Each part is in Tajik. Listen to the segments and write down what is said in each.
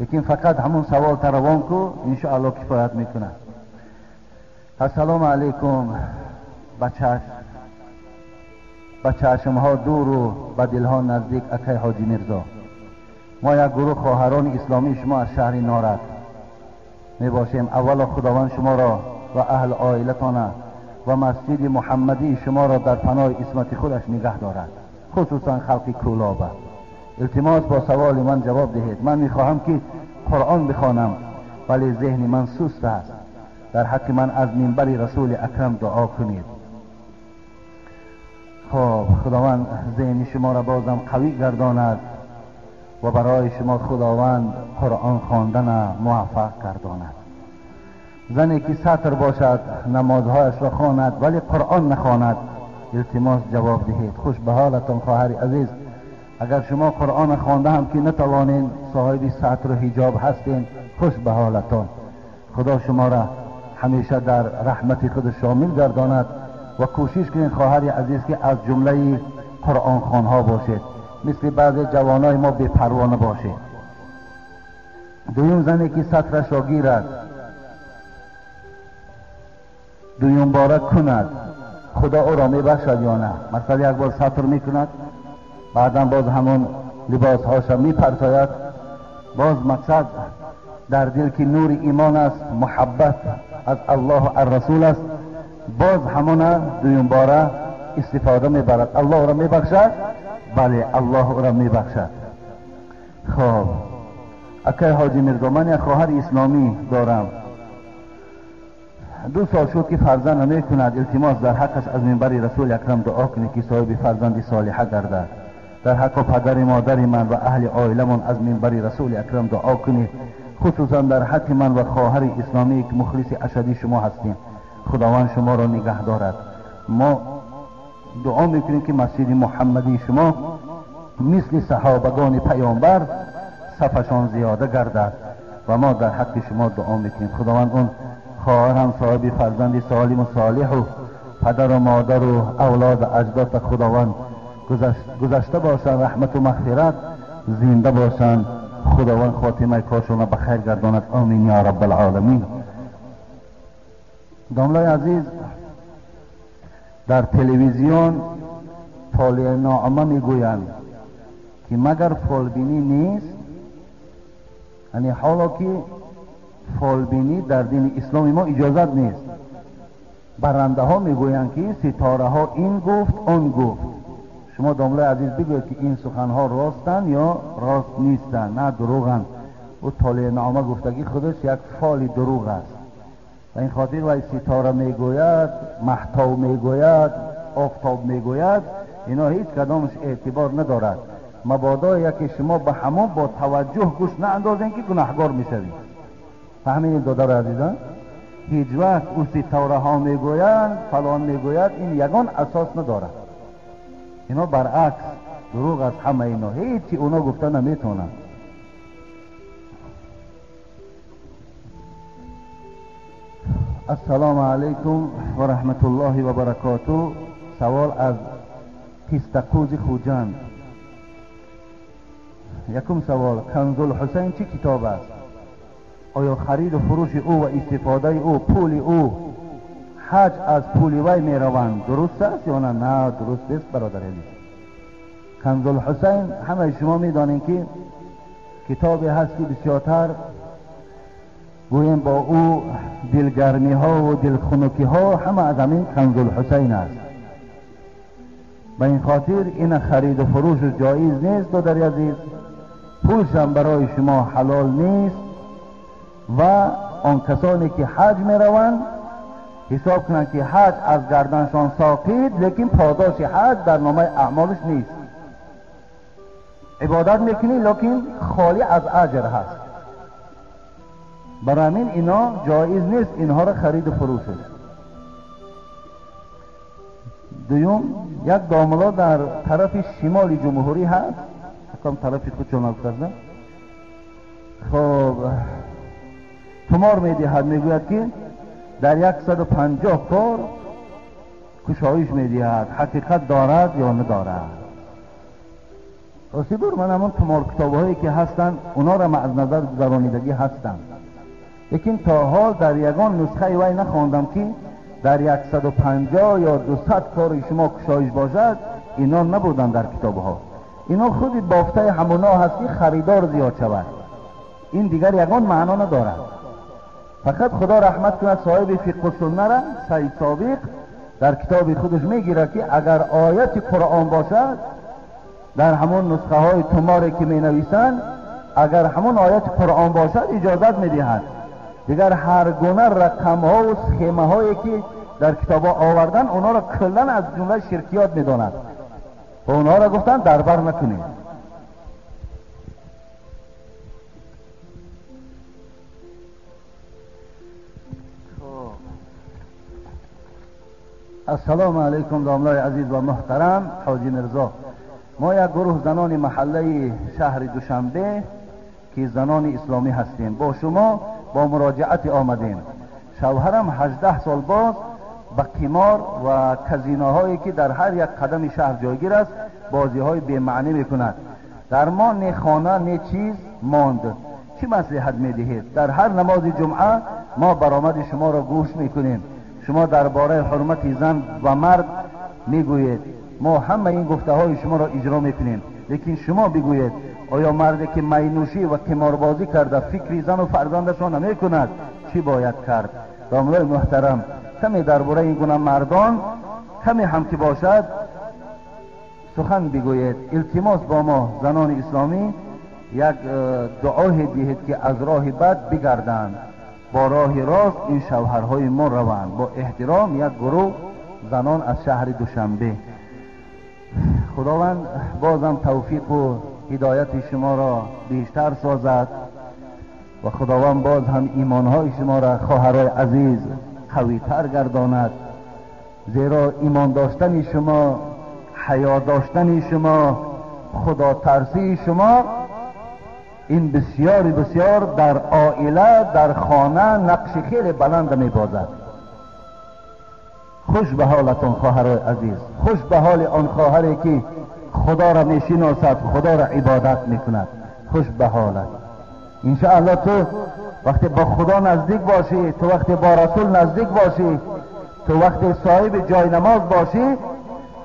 Лекин фақат ҳамон савол таравон ку, иншоаллоҳ кифоят мекунад. Ассалому алайкум. Ба чашмҳо дуру ба дилҳо наздик акай Ҳоҷи Мирзо. Мо як гурӯҳ хоҳарони исломии шумо аз шаҳри Норак мебошем. Аввало Худованд шуморо ва аҳли оилатона ва масҷиди муҳаммадии шуморо дар паноҳи исмати худаш нигаҳ дорад, хусусан халқи Кӯлоба. Илтимос бо саволи ман ҷавоб диҳед. Ман мехоҳам ки Қуръон бихонам, вале зеҳни ман суст аст. Дар ҳаққи ман аз минбари Расули Акрам дуо кунед. Хоб, Худованд зеҳни шуморо бозам қавӣ гардонад ва барои шумо Худованд Қуръон хондана муваффақ гардонад. Зане ки сатр бошад, намозҳояшро хонад, вале Қуръон нахонад, илтимос ҷавоб диҳед. Хуш ба ҳолатон хоҳари азиз. Агар шумо Қуръон хонда ҳам ки натавонед, соҳиби сатру ҳиҷоб ҳастед, хуш ба ҳолатон. Худо шуморо ҳамеша дар раҳмати худ шомил гардонад ва кӯшиш кунед хоҳари азиз ки аз ҷумлаи қуръонхонҳо бошед, мисли баъзе ҷавонои мо бепарво набошед. Дуюм, зане ки сатрашро гирад, дуюмбора кунад, Худо ӯро мебахшад ё на? Масалан, як бор сатр мекунад, баъдан боз ҳамон либосҳоша мепартояд, боз мақсад дар дил ки нури имон аст, муҳаббат аз Аллоҳу ар-Расул аст, боз ҳамона дуюмбора истифода мебарад. Аллоҳ ӯро мебахшад? Бале, Аллоҳ ӯро мебахшад. Хоб, акай Ҳоҷи Мирзо, ман як хоҳари исломӣ дорам. 2 сол шуд ки фарзанд намекунад. Илтимос дар ҳаққаш аз минбари Расули Акрам дуо кунед ки соҳиби фарзанди солиҳа гардад. Дар ҳаққу падари модари ман ва аҳли оиламон аз минбари Расули Акрам дуо кунед, хусусан дар ҳаққи ман ва хоҳари исломие ки мухлиси ашадии шумо ҳастем. Худованд шуморо нигаҳ дорад. Мо дуо мекунем ки масҷиди муҳаммадии шумо мисли саҳобагони паёмбар сафашон зиёда гардад ва мо дар ҳаққи шумо дуо мекунем. Худованд он хоҳарам соҳиби фарзанди солиму солиҳу падару модару авлоду аҷдодта Худованд гузашта бошанд, раҳмату мағфират, зинда бошанд. Худованд хотимаи коршонро ба хайр гардонад. Омин ё раббалъоламин. Домлаи азиз, дар телевизион толеънома мегӯянд ки магар фолбинӣ нест? Яъне ҳоло ки фолбинӣ дар дини исломи мо иҷозат нест. Барандаҳо мегӯянд ки ситораҳо ин гуфт, он гуфт. Шумо домлаи азиз бигӯед ки ин суханҳо ростанд ё рост нестанд? На, дурӯғанд. Ӯ толеънома гуфтагӣ худаш як фоли дурӯғ аст. Ба ин хотир вай ситора мегӯяд, маҳтов мегӯяд, офтоб мегӯяд, ино ҳеҷ кадомаш эътибор надорад. Мабодо яке шумо ба ҳамон бо таваҷҷӯҳ гӯш наандозем ки гунаҳгор мешавед. Фаҳмидед додари азизон? Ҳеҷ вақт ӯ ситораҳо мегӯянд, фалон мегӯяд, ин ягон асос надорад. Ино баръакс дурӯғ аст ҳама ино, ҳеҷи оно гуфта наметавонанд. Ассалому алайкум ва раҳматуллоҳи ва баракоту. Савол аз Қистақӯзи Хуҷанд. Якум савол: Канзулҳусайн чӣ китоб аст? Оё хариду фурӯши ӯ ва истифодаи ӯ, пули ӯ, ҳаҷ аз пули вай мераванд, дуруст аст ё на? На, дуруст нест бародари азиз. Канзулҳусайн ҳамаи шумо медонед ки китобе ҳаст ки бисёртар гӯем бо ӯ дилгармиҳо ва дилхунукиҳо ҳама аз ҳамин Канзулҳусайн аст. Ба ин хотир ина хариду фурӯшу ҷоиз нест додари азиз. пулшам барои шумо ҳалол нест ва он касоне ки ҳаҷ мераванд ҳисоб кунанд ки ҳаҷ аз гарданшон соқит, лекин подоши ҳаҷ дар номаи аъмолаш нест. Ибодат мекунӣ, лекин холӣ аз аҷр ҳаст. Барои ҳамин ино ҷоиз нест инҳоро хариду фурӯшаш. Дуюм, як домло дар тарафи шимоли ҷумҳурӣ ҳаст, акам тарафи худшон гуфтаст. Хоб, тумор медиҳад, мегӯяд ки дар 150 кор кушоиш медиҳад, ҳақиқат дорад ё надорад? Рости бур ман ҳамон тумор китобҳое ки ҳастанд, онҳоро ман аз назар гузаронидагӣ ҳастам. Лекин то ҳол дар ягон нусхаи вай нахондам ки дар 150 ё 200 кори шумо кушоиш бошад, ино набуданд дар китобҳо. Ино худи бофтаи ҳамоно ҳаст ки харидор зиёд шавад. Ин дигар ягон маъно надорад. Фақат Худо раҳмат кунад соҳиби фиқҳу суннара Саид Собиқ дар китоби худаш мегирад ки агар ояти Қуръон бошад, дар ҳамон нусхаҳои туморе ки менависанд, агар ҳамон ояти Қуръон бошад иҷозат медиҳад. Дигар ҳар гуна рақамҳо ва схемаҳое ки дар китобҳо овардан, онҳоро куллан аз ҷумлаи ширкиёт медонад ва онҳоро гуфтанд дар бар накунед. Ассалому алайкум домлаи азиз ва муҳтарам Ҳоҷи Мирзо. Мо як гурӯҳ занони маҳаллаи шаҳри Душанбе ки занони исломӣ ҳастем, бо шумо бо муроҷиате омадем. Шавҳарам 18 сол боз ба қимор ва казиноҳое ки дар ҳар як қадами шаҳр ҷойгир аст бозиҳои бемаънӣ мекунад. Дар мо не хона не чиз монд. Чӣ маслиҳат медиҳед? Дар ҳар намози ҷумъа мо баромади шуморо гӯш мекунем. Шумо дар бораи ҳурмати зан ва мард мегӯед. Мо ҳама ин гуфтаҳои шуморо иҷро мекунем. Лекин шумо бигӯед, оё марде ки майнӯшӣ ва қиморбозӣ карда фикри зану фарзандашро намекунад, чӣ бояд кард? Домлаи муҳтарам, каме дар бораи ин гуна мардон каме ҳам ки бошад сухан бигӯед. Илтимос бо мо занони исломӣ як дуое диҳед ки аз роҳи бад бигарданд, бо роҳи рост ин шавҳарҳои мо раванд. Бо эҳтиром як гурӯҳ занон аз шаҳри Душанбе. Худованд бозам тавфиқу ҳидояти шуморо бештар созад ва Худованд боз ҳам имонҳои шуморо хоҳарои азиз қавитар гардонад. Зеро имон доштани шумо, ҳаё доштани шумо, худотарсии шумо ин бисёри бисёр дар оила, дар хона нақши хеле баланд мебозад. Хуш ба ҳолатон хоҳарои азиз, хуш ба ҳоли он хоҳаре ки Худоро мешиносад, Худоро ибодат мекунад. Хуш ба ҳолат. Иншааллоҳ ту вақте бо Худо наздик бошӣ, ту вақте бо Расул наздик бошӣ, ту вақте соҳиби ҷой намоз бошӣ,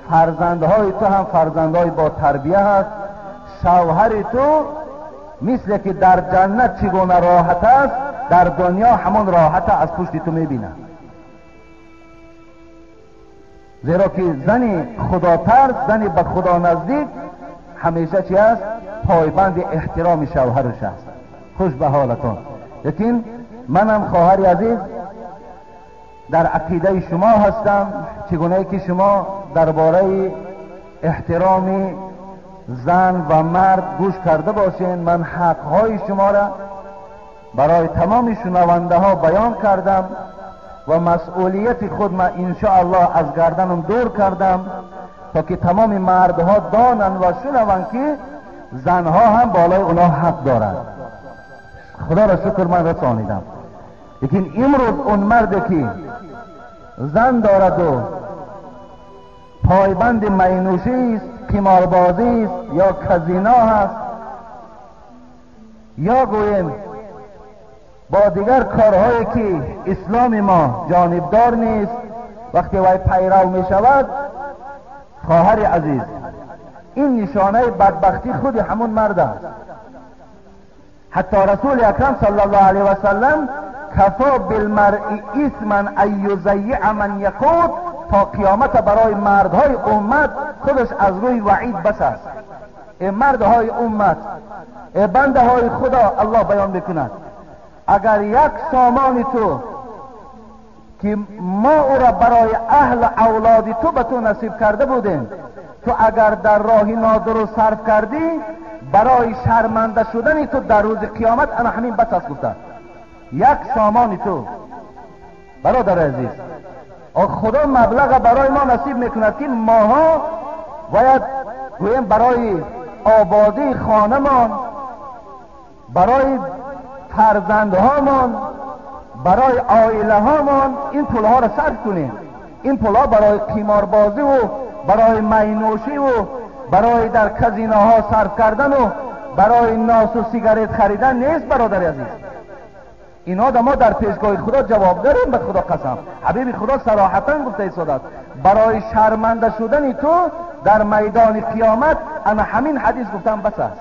фарзандҳои ту ҳам фарзандҳои бо тарбия ҳаст. Шавҳари ту мисле ки дар ҷаннат чӣ гуна роҳат аст, дар дунё ҳамон роҳата аз пушти ту мебинад. Зеро ки зани худотарс, зани ба Худо наздик ҳамеша чи аст? Пойбанди эҳтироми шавҳараш аст. Хуш ба ҳолатон. Лекин манам хоҳари азиз дар ақидаи шумо ҳастам, чӣ гунае ки шумо дар бораи эҳтироми зан ва мард гӯш карда бошед, ман ҳақҳои шуморо барои тамоми шунавандаҳо баён кардам ва масъулияти худ ман иншоаллоҳ аз гарданам дур кардам то ки тамоми мардҳо донанд ва шунаванд ки занҳо ҳам болои онҳо ҳақ доранд. Худоро шукр ман расонидам. Лекин имрӯз он марде ки зан дораду пойбанди майнӯшист, қиморбозист ё казино ҳаст, ё гӯем бо дигар корҳое ки исломи мо ҷонибдор нест, вақте вай пайрав мешавад, хоҳари азиз, ин нишонаи бадбахтии худи ҳамон мард аст. Ҳатто Расули акрам саллаллоҳу алайҳи васаллам кафо билмаръи исман ан юзаййиа ман яқут, то қиёмата барои мардҳои уммат худаш аз рӯи ваъид бас аст. Э мардҳои уммат, э бандаҳои Худо, Аллоҳ баён мекунад, агар як сомони ту ки мо ӯро барои аҳл авлоди ту ба ту насиб карда будем, ту агар дар роҳи нодуруст сарф кардӣ, барои шарманда шудани ту дар рӯзи қиёмат ана ҳамин бас аст гуфта. Як сомони ту, бародари азиз, Худо маблаға барои мо насиб мекунад ки моҳо бояд гӯем барои ободии хонамон, барои фарзандҳомон, барои оилаҳомон ин пулҳоро сарф кунем. Ин пулҳо барои қиморбозиву барои майнӯшиву барои дар казиноҳо сарф кардану барои носу сигарет харидан нест. Бародари азиз, инҳо да мо дар пешгоҳи Худо ҷавобгарем. Ба Худо қасам, ҳабиби Худо сароҳатан гуфта истодааст: барои шарманда шудани ту дар майдони қиёмат ана ҳамин ҳадис гуфтан бас аст.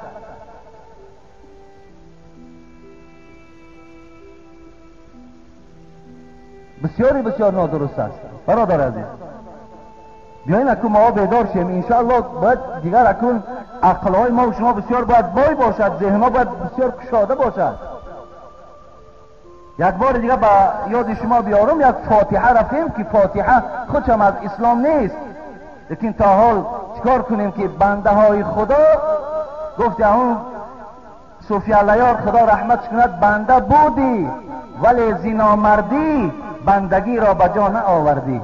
Бисёри бисёр нодуруст аст, бародари азиз. Биёин акун мо бедор шем, иншоаллоҳ. Бояд дигар акун ақлҳои мо шумо бисёр бояд бой бошад, зеҳнҳо бояд бисёр кушода бошад. Як бори дига ба ёди шумо биёрам, як фотиҳа рафтем ки фотиҳа худшам аз ислом нест, лекин то ҳол чикор кунем ки бандаҳои Худо, гуфти ҳамун Суфияллаёр, Худо раҳматш кунад, банда будӣ вале зиномардӣ бандагиро ба ҷо наовардӣ.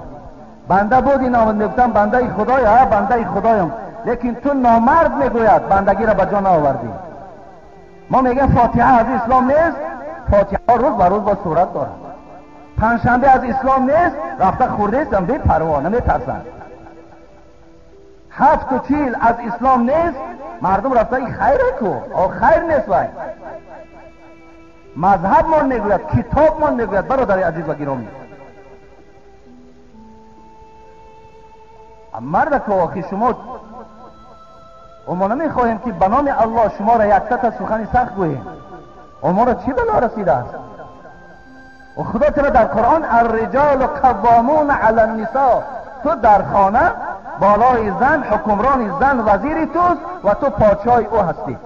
Банда будӣ, мегуфтам бандаи Худоя, бандаи Худоям, лекин ту номард мегӯяд, бандагиро ба ҷо наовардӣ. Мо мегӯем фотиҳа аз ислом нест, фотиҳа рӯз ба рӯз бо сурат дорад. Панҷшанбе аз ислом нест, рафта хӯрдаистам бепарво, наметарсанд. 7:40 аз ислом нест, мардум рафта ин хайре ку, о хайр нест. Вай мазҳабмон мегӯяд, китобмон мегӯяд. Бародари азиз ва гиромӣ, мардако, охи шумо, мо намехоҳем ки ба номи Аллоҳ шуморо яксата сухани сахт гӯем. Моро чӣ бало расидааст? Худо чаро дар Қуръон الرجال قوامون علی النساء، تو در خانه بالای زن حکمران، زن وزیری توست و تو پادشاه او هستی.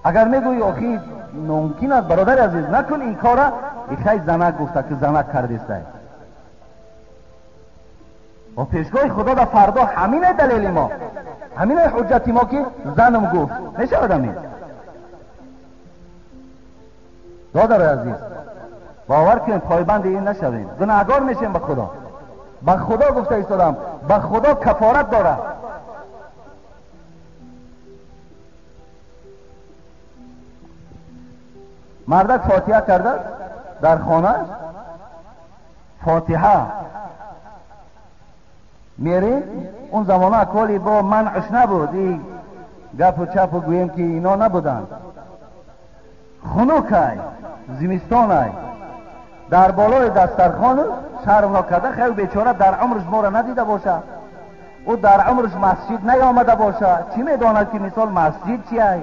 اگر میگویی آخی ممکن است، برادر عزیز نکن این کارا، خیلی زنک گفته که زنک کردیست. و پیشگاه خدا در فردا همین دلیل ما، همین حجت ما که زنم گفت نشود. همین دادر عزیز باور کنیم پایبند این نشویم، گناهگار میشیم. به خدا، به خدا گفته ایستادم، به خدا کفارت داره. مردک فاتحه کرده در خانه، فاتحه میریم. اون زمانه اکوالی با منعش نبود، این گپ و چپ و گوییم که اینا نبودن. خنوک زمستان در بالای دسترخوان شرم نکرده، خیلی بیچاره در عمرش ما را ندیده باشه، او در عمرش مسجد نیامده باشه، چی میداند که مثال مسجد چیه،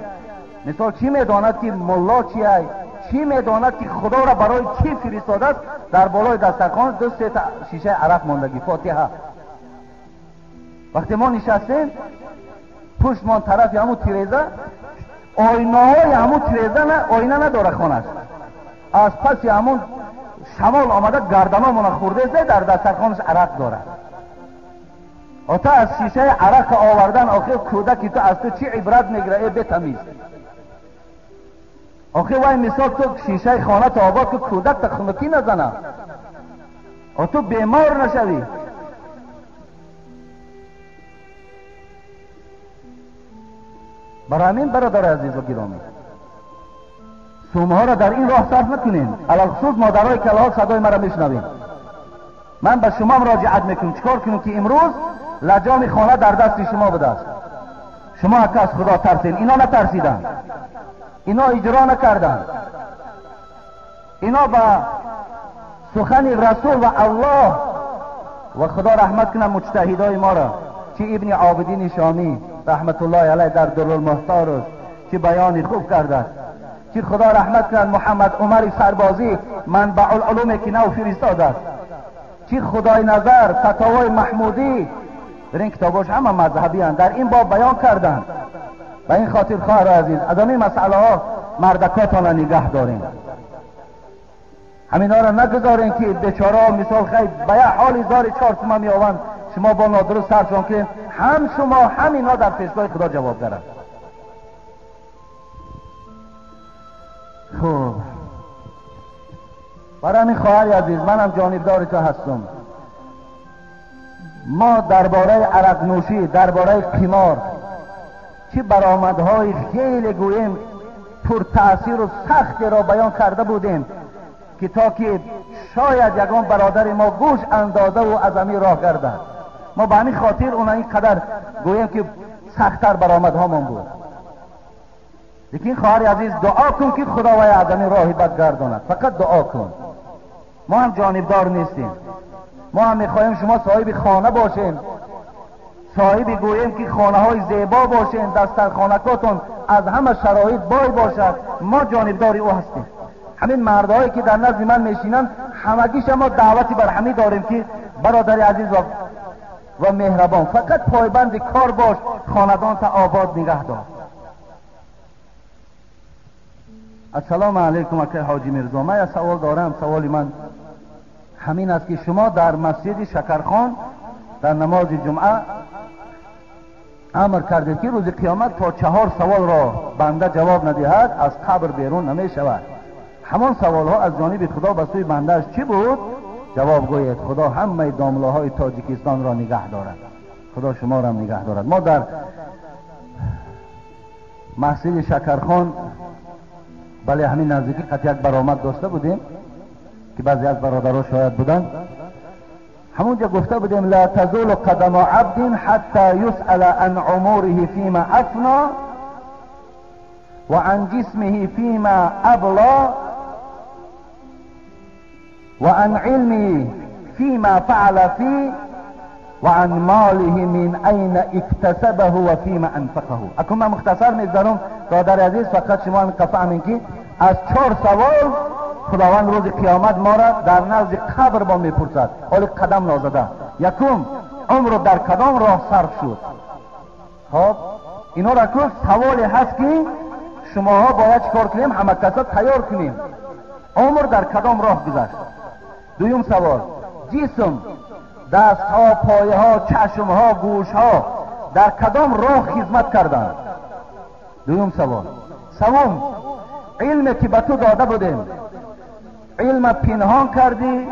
مثال چی میداند که ملا چیه، چی میداند که خدا را برای چی فرستاده است. در بالای دسترخوان 2-3 تا شیشه عرق ماندگی فاتحه. وقتی ما نشستیم پشتمان طرف همون تیرزه، آینه های همون تیرزه نه، آینه نداره خانش، از پس همون شمال آمده گردنامون خورده، در دسترخوانش عرق داره. تا از شیشه عرق آوردن، آخر کودکی تو از تو چی عبرت میگیره ای بتمیز؟ آخر وای مثال تو شیشه خانه تا آباد که کودک تا خنکی نزنه، تو بیمار نشوی. برای همین برادر عزیز و گرامی، سومها را در این راه صرف نکنین. علی‌الخصوص مادرای که الان صدای مرا میشنوین، من به شما مراجعت میکنم. چیکار کنیم که امروز لجام خانه در دست شما بوده است. شما که از خدا ترسین، اینا نترسیدن، اینا اجرا نکردن، اینا به سخن رسول و الله و خدا رحمت کنه مجتهدای ما را، چه ابن عابدین شامی رحمت الله علیه در درالمختارش چه بیانی خوب کرده است، چه خدا رحمت کنه محمد عمر سربازی منبع العلوم که نو فرستاده است، چه خدای نظر فتاوای محمودی، در این کتاباش همه مذهبی هستند، در این باب بیان کردند. به این خاطر خواهر عزیز از این مسئله ها مردکاتان را نگه دارین، همینا را نگذارین که بیچاره مثال خیلی به یه حالی زار 4 تومن میآوند، شما با نادرست سرشان که هم شما هم اینا در پیشگاه خدا جواب دارند. خب برای همین خواهر عزیز منم جانبدار تو هستم. ما درباره عرق نوشی، درباره قمار چه برآمدهای خیلی گوییم پر تاثیر و سختی را بیان کرده بودیم که تا که شاید یگان برادر ما گوش اندازه و از امیر راه گردد. ما به همین خاطر اونا اینقدر گوییم که سخت‌تر برآمدهامان بود. لیکن خواهر عزیز دعا کن که خداوند از این راه بد گرداند، فقط دعا کن. ما هم جانبدار نیستیم، ما هم میخواهیم شما صاحب خانه باشین، صاحب گوییم که خانه های زیبا باشین، دسترخوانکاتون از همه شرایط بای باشد. ما جانبدار او هستیم. همین مردهایی که در نزد من میشینن همگیش ما دعوتی بر همین داریم که برادر عزیز و مهربان فقط پایبند کار باش، خاندان تا آباد نگه دار. السلام علیکم اکای حاجی میرزا، من یک سوال دارم. سوال من همین است که شما در مسجد شکرخان در نماز جمعه امر کردید که روز قیامت تا 4 سوال را بنده جواب ندهد از قبر بیرون نمی شود. همان سوال ها از جانب خدا به سوی بندهش چی بود؟ جواب گوید خدا همه داملاهای تاجیکستان را نگه دارد، خدا شما را هم نگه دارد. ما در مسجد شکرخان بله همین نزدیکی قطع یک برآمد داشته بودیم که بعضی از برادرها شاید بودند. همونجا گفته بودیم لا تزول قدم عبد حتی یسأل عن عمره فيما افنا و عن جسمه فيما ابلا و عن علمه فيما فعل فيه و عن ماله من اين اكتسبه و فيما انفقه. اکنون من مختصر میگذارم برادر عزیز، فقط شما هم فهمین که از 4 سوال خداوند روز قیامت ما را در نزد قبر با میپرسد. حالی قدم نازده. یکم عمر در کدام راه صرف شد؟ خب اینا را که سوالی هست که شماها باید چکار کنیم؟ همه کسا تیار کنیم. عمر در کدام راه گذشت؟ دویم سوال جسم، دستها، پایها، چشمها، گوشها در کدام راه خدمت کردند؟ دویم سوال. سوم علمی که به تو داده بودیم علم پنهان کردی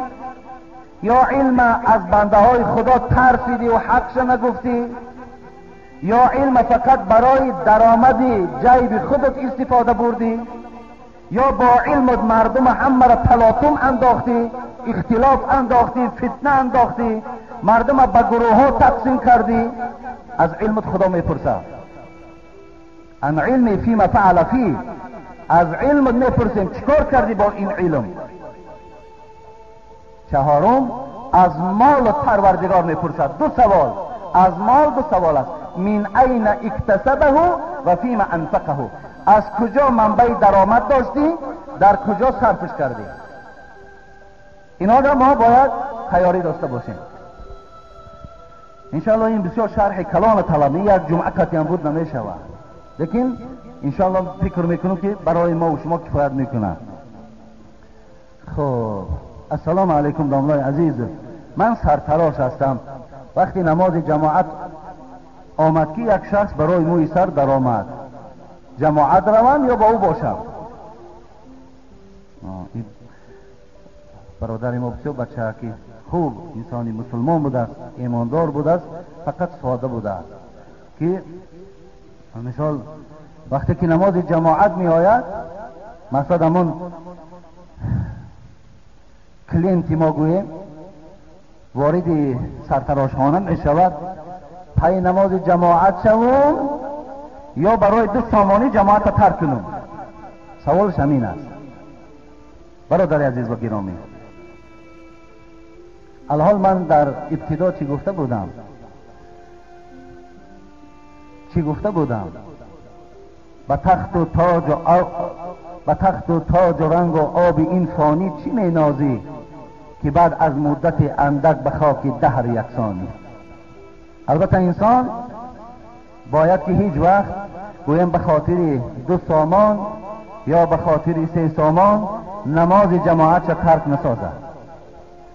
یا علم از بنده های خدا ترسیدی و حقش نگفتی، یا علم فقط برای درآمد جیب خودت استفاده بردی، یا با علم مردم همه را تلاطم انداختی، اختلاف انداختی، فتنه انداختی، مردم به گروه ها تقسیم کردی؟ از علمت خدا میپرسه. عن علمی فیما فعل فی، از علم میپرسیم چیکار کردی با این علم؟ چهارم از مال پروردگار میپرسد. 2 سوال از مال، 2 سوال است. من این اکتسبه و فیما انفقه، از کجا منبع درآمد داشتی، در کجا صرفش کردی؟ اینا را ما باید تیاری داشته باشیم. انشاءالله این بسیار شرح کلان طلبی یک جمعه قطعی هم بود نمیشود، لیکن انشاءالله فکر میکنم که برای ما و شما کفایت میکنه. خب السلام علیکم داملای عزیز، من سرتراش هستم. وقتی نماز جماعت آمد که یک شخص برای موی سر در آمد، جماعت روم یا با او باشم؟ برادر ما بسیار بچه که خوب انسانی مسلمان بوده است، ایماندار بوده است، فقط ساده بوده است که مثال وقتی که نماز جماعت می آید، مثلا همون client ی ما گوییم وارد سرتراشخانه می شود، پای نماز جماعت شوم یا برای 2 سامانی جماعت ترک کنم؟ سوالش همین است. برادر عزیز و گرامی، الحال من در ابتدا چی گفته بودم؟ چی گفته بودم؟ به تخت و تاج و به تخت و تاج و رنگ و آب این فانی چی می نازی که بعد از مدت اندک به خاک دهر یکسانی. البته انسان باید که هیچ وقت گویم به خاطر 2 سامان یا به خاطر 3 سامان نماز جماعت را ترک نسازد.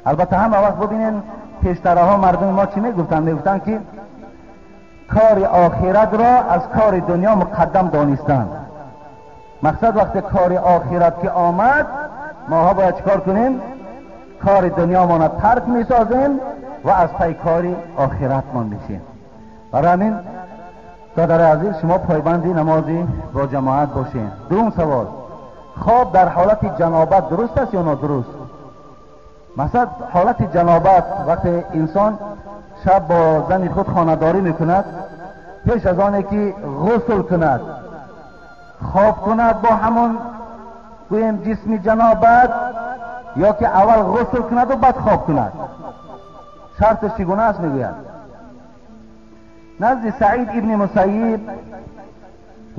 البته همه وقت ببینین پیشترها مردم ما چی میگفتن؟ میگفتن که کار آخرت را از کار دنیا مقدم دانستند. مقصد وقتی کار آخرت که آمد ماها باید چکار کنیم؟ کار دنیا ما ترک میسازیم و از پی کار آخرت ما میشیم. برای همین برادر عزیز شما پایبندی نمازی با جماعت باشین. دوم سوال، خواب در حالت جنابت درست است یا نادرست؟ مثلا حالت جنابت وقتی انسان شب با زن خود خانه‌داری میکند، پیش از آنه که غسل کند خواب کند با همون گویم جسم جنابت، یا که اول غسل کند و بعد خواب کند، شرطش چگونه است؟ میگوید نزد سعید ابن مسیب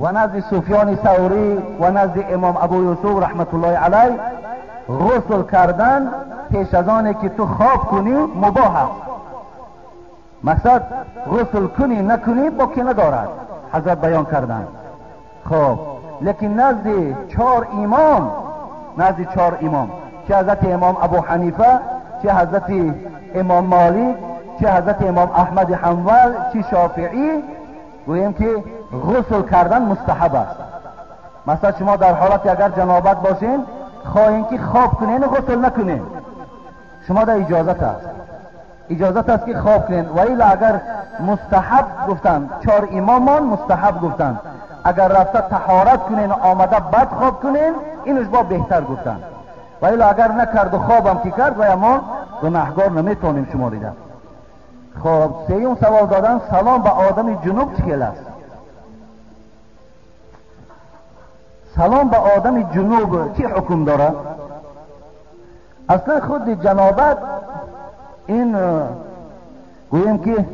و نزد سفیان ثوری و نزد امام ابو یوسف رحمت الله علیه غسل کردن پیش از آنه که تو خواب کنی مباح است. مقصد غسل کنی نکنی باکی ندارد، حضرت بیان کردن. خب لیکن نزد چهار امام، نزد چهار امام، چه حضرت امام ابو حنیفه، چه حضرت امام مالک، چه حضرت امام احمد حنبل، چه شافعی، گوییم که غسل کردن مستحب است. مثلا شما در حالت اگر جنابت باشین خواهین که خواب کنین و غسل نکنین، شما در اجازت است، اجازت است که خواب کنین. و الا اگر مستحب گفتن، چهار امامان مستحب گفتن، اگر رفته طهارت کنین و آمده بد خواب کنین، اینش با بهتر گفتن. و الا اگر نکرد و خوابم که کرد و ما گناهگار نمیتونیم شماریده. خب سیوم سوال دادن، سلام به آدم جنوب چه است؟ سلام به آدم جنوب چه حکم داره؟ اصلا خود جنابت این گوییم که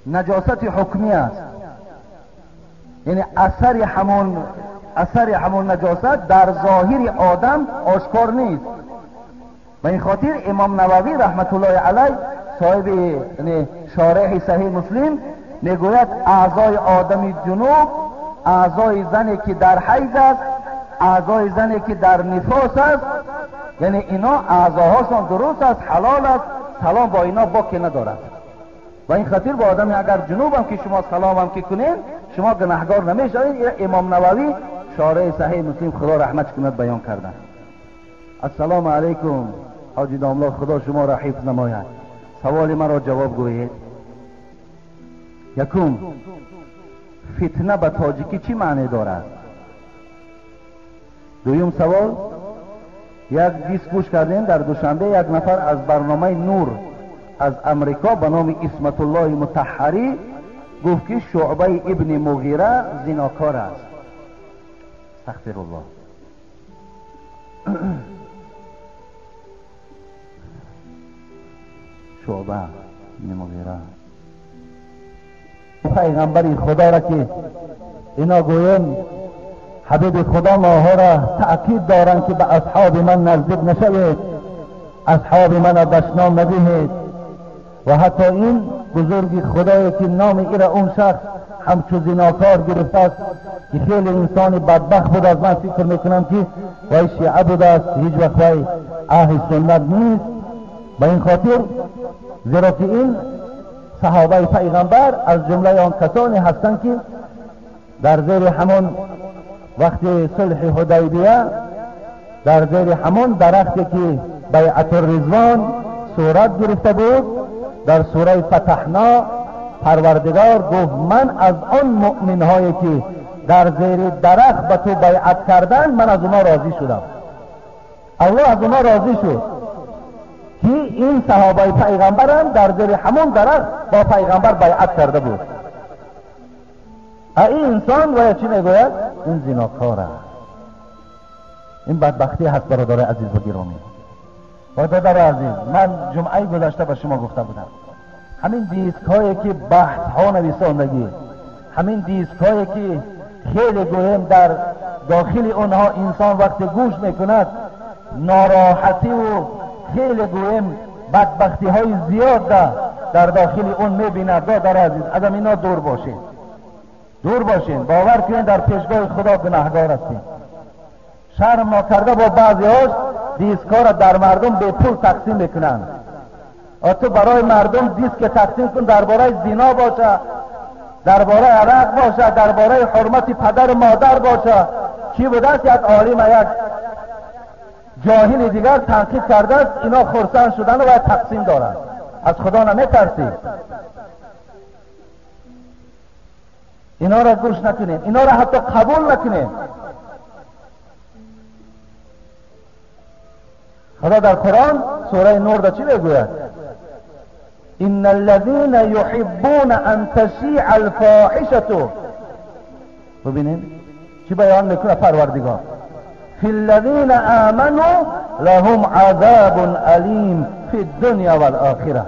نجاست حکمی است، یعنی اثر همون نجاست در ظاهر آدم آشکار نیست. و این خاطر امام نووی رحمت الله علیه صاحب یعنی شارح صحیح مسلم میگوید اعضای آدم جنوب، اعضای زنی که در حیض است، اعضای زنی که در نفاس است، یعنی اینا اعضاهاشان درست است، حلال است، سلام با اینا باکی ندارد. و این خاطر با آدم اگر جنوب هم که شما سلام هم که کنین شما گناهگار نمیشوید. امام نووی شارح صحیح مسلم خدا رحمت کند بیان کردن. السلام علیکم حاجی داملا، خدا شما را حفظ نماید. سوال مرا جواب گویید. یکم، فتنه به تاجیکی چی معنی دارد؟ دویم سوال، یک دیسک گوش کردیم در دوشنبه، یک نفر از برنامه نور از امریکا به نام عصمت الله مطهری گفت که شعبه ابن مغیره زناکار است. استغفر الله. شعبه ابن مغیره پیغمبر خدا را که اینا گویم حبیب خدا ماها را تأکید دارند که به اصحاب من نزدیک نشوید، اصحاب من را دشنام ندهید. و حتی این بزرگ خدایی که نام ایرا اون شخص همچو زناکار گرفته است که خیلی انسان بدبخت بود، از من فکر میکنم که وی شیعه بوده است، هیچ وقت وی اهل سنت نیست. به این خاطر زیرا که این صحابه پیغمبر از جمله آن کسانی هستند که در زیر همان وقت صلح حدیبیه، در زیر همان درختی که بیعت الرضوان صورت گرفته بود، در سوره فتحنا پروردگار گفت من از آن مؤمن هایی که در زیر درخت به تو بیعت کردن من از اونا راضی شدم. الله از اونا راضی شد که این صحابه پیغمبرم در زیر همون درخت با پیغمبر بیعت کرده بود. این انسان و چی میگوید؟ این زناکار است. این بدبختی هست برادر عزیز و گرامی. برادر عزیز، من جمعه گذشته به شما گفته بودم همین دیسک هایی که بحث ها نویساندگی، همین دیسک هایی که خیلی گویم در داخل اونها انسان وقتی گوش میکند ناراحتی و خیلی گویم بدبختی های زیاد در داخل اون میبیند. برادر عزیز، از اینا دور باشین، دور باشین. باور کنین در پیشگاه خدا گناهگار هستین. شرم ناکرده با بعضی هاش دیسک ها را در مردم به پول تقسیم میکنن. تو برای مردم دیسک تقسیم کن، درباره زنا باشه، درباره عرق باشه، درباره حرمت پدر و مادر باشه. چی بوده است؟ یک عالم یک جاهل دیگر تنقید کرده است، اینا خرسند شدن و باید تقسیم دارن. از خدا نمیترسی. اینا را گوش نکنین، اینا را حتی قبول نکنین. خدا در قرآن سوره نور در چی میگوید؟ ان الذين يحبون ان تشيع الفاحشه. ببینید چی بیان میکنه پروردگار؟ فی الذين آمنوا لهم عذاب الیم فی الدنیا والآخرة.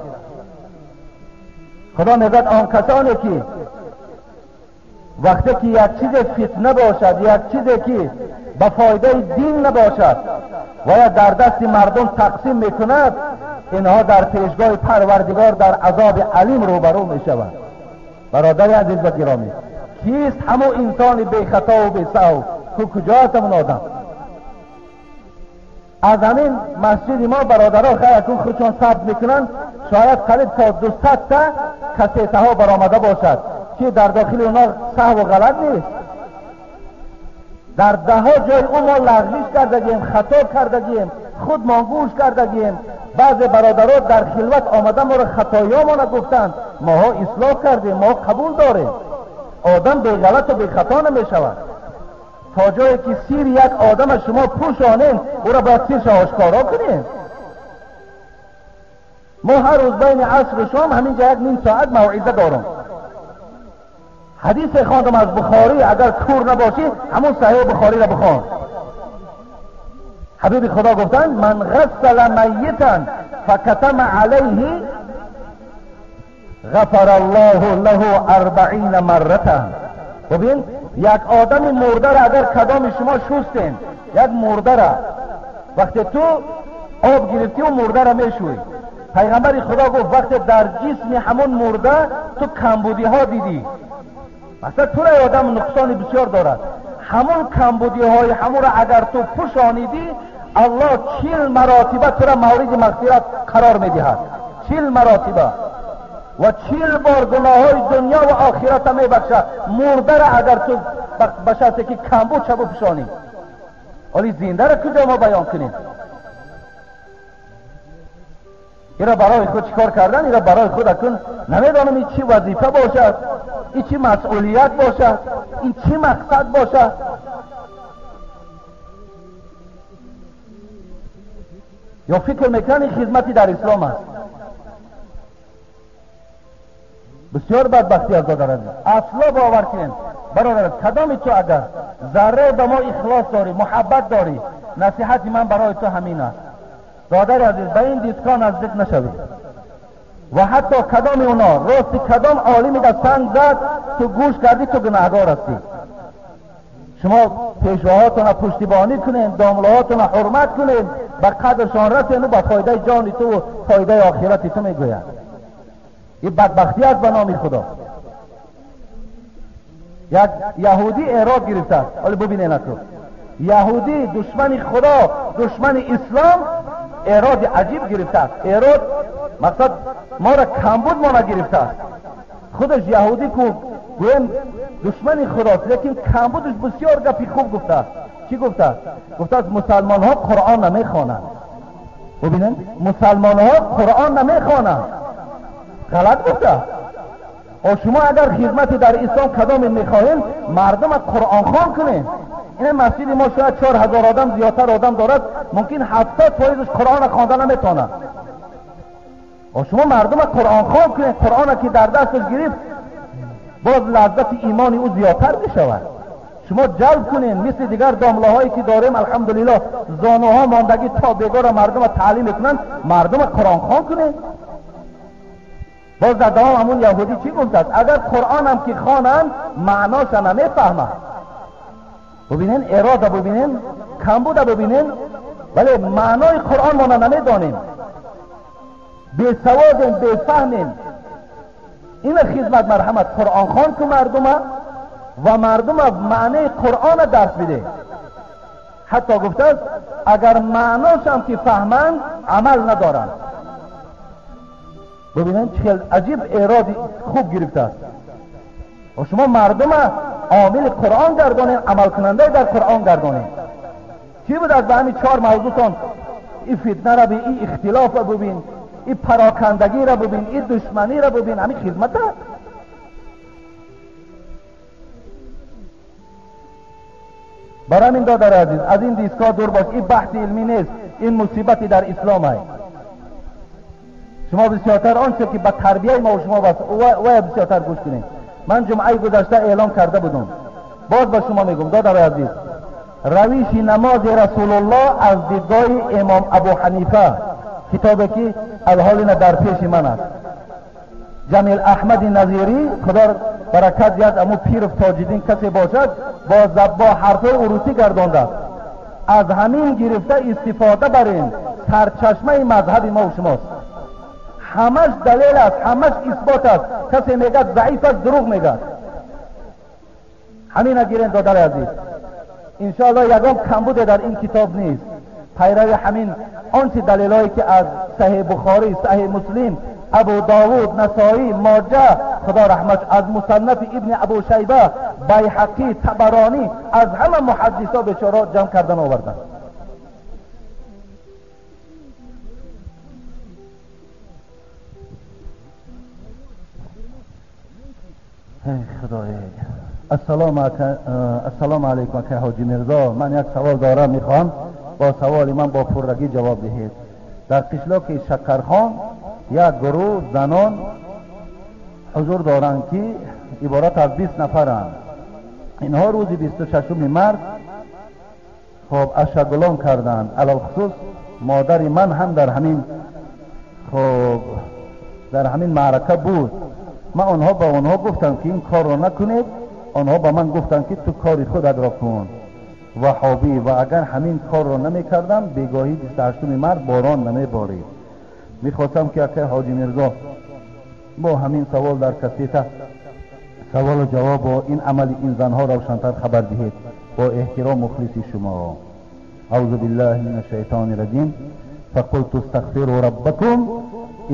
خدا میگوید آن کسانی که وقتی که یک چیز فتنه باشد، یک چیزی که به فایده دین نباشد و یا در دست مردم تقسیم میکند، اینها در پیشگاه پروردگار در عذاب علیم روبرو میشوند. برادر عزیز و گرامی، کیست همو انسان بی خطا و بی سهو؟ کجا هست آدم؟ از همین مسجد ما برادرها خیر کن خودشان ثبت میکنن، شاید قریب تا 200 تا کسیته ها برآمده باشد که در داخل اونا سهو و غلط نیست. در ده ها جای او ما لغزش کردگیم، خطا کردگیم، خود ما گوش کردگیم. بعض برادرها در خلوت آمده ما را خطایا ما گفتند، ماها اصلاح کردیم، ما قبول داریم. آدم بی غلط و بی خطا نمی شود. تا جایی که سیر یک آدم شما پوشانین، او را باید سیرش آشکارا کنیم. ما هر روز بین عصر و شام همینجا یک نیم ساعت موعظه دارم. حدیث خواندم از بخاری، اگر کور نباشی همون صحیح بخاری را بخوان. حبیب خدا گفتند من غسل میتا فکتم علیه غفر الله له 40 مرة. ببین یک آدم مرده را اگر کدام شما شستین، یک مرده را وقتی تو آب گرفتی و مرده را میشوی، پیغمبر خدا گفت وقتی در جسم همون مرده تو کمبودی ها دیدی، مثلا تو را آدم نقصان بسیار دارد، همون کمبودی های همون را اگر تو پوشانیدی، الله 40 مراتبه تو را مورد مغفرت قرار میدهد. 40 مراتبه و 40 بار گناه های دنیا و آخرت میبخشد مرده را اگر تو به شرطی که کمبود شب پوشانی. ولی زنده را کجا ما بیان کنیم؟ ایرا برای خود چیکار کردن؟ ایرا برای خود اکن نمیدانم این چی وظیفه باشد، این چی مسئولیت باشد، این چی مقصد باشد. یا فکر میکنن این خدمتی در اسلام است. بسیار بدبختی از برادر. اصلا باور کنین برادر، کدامی تو اگر ذره به ما اخلاص داری، محبت داری، نصیحت من برای تو همین است. برادر عزیز، به این دیسکا نزدیک نشوید و حتی کدام اونا راست کدام عالمی در سنگ زد تو گوش کردی، تو گناهگار هستی. شما پیشواهاتون پشتیبانی کنین، داملاهاتون حرمت کنین، به قدرشان رسین و به فایده جان تو و فایده آخرت تو میگوید. این بدبختی است به نام خدا. یک یهودی اعراب گرفته است. حالا ببینین تو یهودی دشمن خدا، دشمن اسلام، اعراض عجیب گرفته است. اعراض مقصد ما را کمبود ما را گرفته است. خودش یهودی کو گویم دشمن خداست، لیکن کمبودش بسیار گپی خوب گفته است. چی گفته است؟ گفته است مسلمان ها قرآن نمیخوانند. ببینن مسلمان ها قرآن نمیخوانند. غلط گفته است. و شما اگر خدمت در اسلام کدام میخواهید، مردم قرآن خوان کنین. این مسجد ما شاید 4000 آدم زیادتر آدم دارد، ممکن 70% قرآن خواندن نمیتونه. و شما مردم قرآن خوان کنید، قرآن که در دستش گرفت باز لذت ایمان او زیادتر میشود. شما جلب کنین مثل دیگر داملاهایی که داریم، الحمدلله زانوها ماندگی تا بیگار مردم تعلیم میکنن، مردم قرآن خوان کنید. باز در دوام همون یهودی چی گفت است؟ اگر قرآن هم که خوانند معناش نمیفهمند. ببینین اراده، ببینین کمبود، ببینین، ولی معنای قرآن ما نمیدانیم، بی سوادیم، بی فهمیم. این خدمت مرحمت قرآن خوان که مردم و مردم معنی قرآن درس بده. حتی گفته است اگر معناش هم که فهمند عمل ندارند. ببینن چه عجیب ایرادی خوب گرفته است. و شما مردم عامل قرآن گردانین، عمل کننده در قرآن گردانین. چی بود از به همین 4 موضوعتان؟ این فتنه را ببین، این اختلاف را ببین، این پراکندگی را ببین، این دشمنی را ببین، همین خدمت است. Барои ҳамин додари азиз, аз ин дискҳо дур бош. Ин баҳси илмӣ нест, ин мусибати дар ислом аст. Шумо бисёртар онче ки ба тарбияи мо шумо баст, вая бисёртар гӯш кунед. Ман ҷумъаи гузашта эълон карда будам, боз ба шумо мегӯм додари азиз, равиши намози Расулуллоҳ аз дидгоҳи имом Абу Ҳанифа, китобе ки алҳолина дар пеши ман аст. Ҷамил Аҳмади Назирӣ, худо баракат диҳад, аму пиров Тоҷиддин касе бошад, бо ҳарфҳои урусӣ гардондааст. Аз ҳамин гирифта истифода барем, сарчашмаи мазҳаби мо шумост. Ҳамаш далел аст, ҳамаш исбот аст. Касе мегӯяд заиф аст, дурӯғ мегӯяд. Ҳамина гирем додари азиз. Иншоаллоҳ ягон камбуде дар ин китоб нест. Пайрави ҳамин ончи далелҳое ки аз Саҳеҳ Бухорӣ, Саҳеҳ Муслим, Абу Довуд, Насоӣ, Моҷа, худо раҳмат, аз Мусаннафи ибни Абу Шайба, Байҳақӣ, Табаронӣ, аз ҳама муҳаддисо бечора ҷамъ кардан оварданд. Эй Худоё! Ассалому алайкум акай Ҳоҷи Мирзо. Ман як савол дорам, мехоҳам бо саволи ман бо пуррагӣ ҷавоб диҳед. Дар қишлоки Шакархон як гурӯҳ занон ҳузур доранд ки иборат аз 20 нафаранд. Инҳо рӯзи 26 март хоб ашагулон карданд. Алалхусус модари ман ҳам дар ҳамин хоб дар ҳамин маърака буд. Ман онҳо ба онҳо гуфтам ки ин корро накунед. Онҳо ба ман гуфтанд ки ту кори худатро кун ваҳобӣ, ва агар ҳамин корро намекардам бегоҳӣ 28 март борон намеборид. Мехостам ки акай Ҳоҷи Мирзо бо ҳамин савол дар кассета саволу ҷавоб бо ин амали ин занҳо равшантар хабар диҳед. Бо эҳтиром мухлиси шумо. Аузу биллаҳи мин ашшайтони раҷим. Фақулту астағфиру раббакум